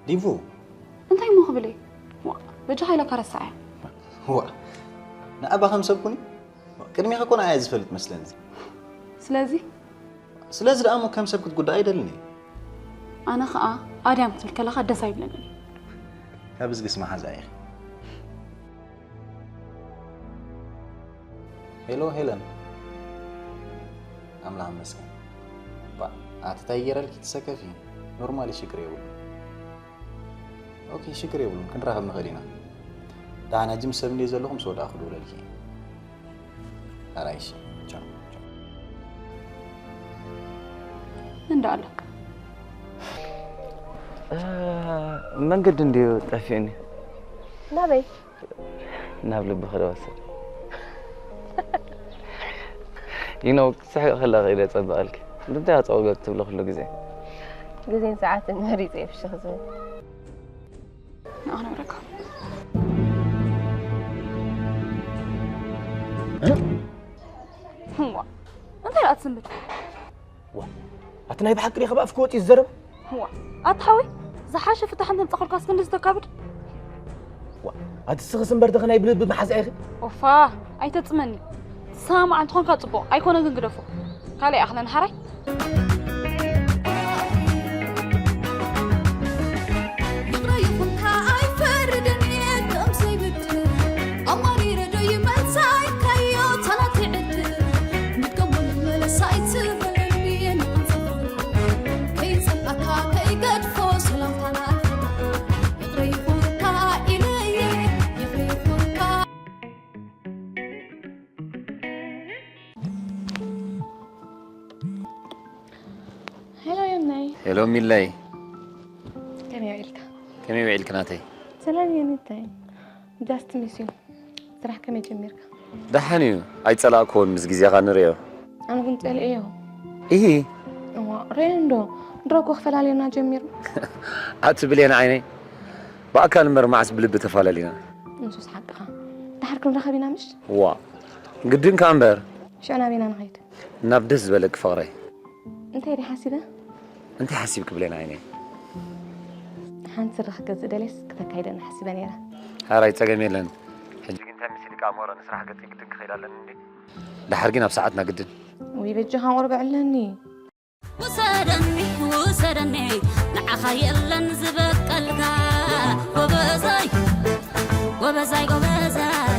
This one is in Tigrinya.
ዲቡ። እንታይ እሞ ክብል እየ? ዋ፣ በጃኻ ኢለካ ረሳዐ። ዋ፣ ንኣባ ከም ሰብ ኩኒ። ቅድሚኻ ኮነ ኣየ ዝፈልጥ መስለኒ። ስለዚ ስለዚ ደኣ እሞ ከም ሰብ ክትጉዳእ ኣይደልን እየ። ኣነ ኸኣ ኣድያም ክትብል ከለኻ ደስ ኣይብለንን። ካብ ዝግስ መሓዛ ኢኺ። ሄሎ ሄለን። ኣምላኽ ይመስገን። ባ፣ ኣቲ ታይ ገይረልኪ ትሰከፊ? ኖርማሊ ሽግር የብሉ። ኦኬ፣ ሽግር የብሉን፣ ክንራኸብ ንኽእል ኢና። ደሓን ሕጂ ምስ ሰብ እንድየ ዘለኹ፣ ምስ ወዳእኩ ክድውለልኪ እየ። ኣራይ፣ እሺ፣ ቻው፣ ቻው። እንዳ ኣለካ መንገዲ እንድዩ ጠፊኡኒ። ናበይ? ናብ ልብኺ ዶ ወስድ? ይኖ ክትስሕቂ ከለኺ ኢለ ጸብቐልኪ። ንምንታይ ኣጸወገግ ትብሊ ኩሉ ግዜ? ግዜን ሰዓትን መሪጸ እየ ፍሽኽ ዝብል። ንኣኽነብረካ። እዋ፣ እንታይ ደኣ ትስንብድ? ዋ፣ ኣቲ ናይ ብሓቂ ዲኻ ብኣፍ ክወጽእ ዝዘረብ? እዋ፣ ኣታ ሓወይ፣ ዝሓሸ ፍታሕ እንተምጻእኩልካስ ክንድዚ ተካብድ? ዋ፣ ኣቲ ስኽስ እምበር ደኸ ናይ ብልቢ መሓዛ ኢኺ? ኦፋ፣ ኣይተጽመኒ። ትሰማማዕ እንተኾንካ ጽቡቕ፣ ኣይኮነ ግን ግደፎ። ካልእ ይኣኽለኒ ሓራይ። ይቕረ ይኹንካ ኣይፈርድን እየ ከም ዘይብድል ኣማሪረ ዶ ይመልሳ ኢልካዮ ተናቲ ዕድል ምድገሞ ልመለሳ ኣይትበለኒ ንኣንፈፈሉ ከይጸብኣካ ከይገድፎ ሰላምታና ይቕረ ይኹንካ ኢለ እየ ይቕረ ይኹንካ ሄሎ ዮናይ፣ ሄሎ ሚለይ፣ ከመይ ውዒልካ? ከመይ ውዒልኪ ናተይ? ሰላም እየ ንታይ። Just miss you። ስራሕ ከመይ ጀሚርካ? ደሓን እዩ፣ ኣይጸላእክዎን፣ ምስ ግዜኻ ንርእዮ። ኣነ እውን ጸሊኤዮ። ኢሂ፣ እዋ፣ ሬን ዶ ድሮ እኮ ክፈላልየና ጀሚሩ። ኣቲ ብሌን ዓይነይ፣ ብኣካል እምበር መዓስ ብልቢ ተፋላሊና? ንሱስ ሓቅኻ። ደሓር ክንራኸብ ኢና ምሽ? ዋ፣ ግድንካ እምበር። ሽዑ ናበይና ንኸይድ? ናብ ደስ ዝበለኪ ፍቕረይ። እንታይ ድየ ሓሲበ? እንታይ ሓሲብኪ ብሌን ዓይነይ? ሓንቲ ስረ ክገዝእ ደልየስ ክተካይደኒ ሓሲበ ነይረ። ሓራይ ጸገም የለን። ሕጂ ግን እንታይ መሲልካ ኣሞረ ንስራሕ ገጽ ግድን ክኸይድ ኣለኒ እንዴ? ደሓር ግን ኣብ ሰዓትና ግድን። ወይ በጃኻ ቁርብ ዕለኒ። ውሰደኒ ውሰደኒ ንዓኻ የለን ዝበቀልካ ጎበዛይ ጎበዛይ ጎበዛይ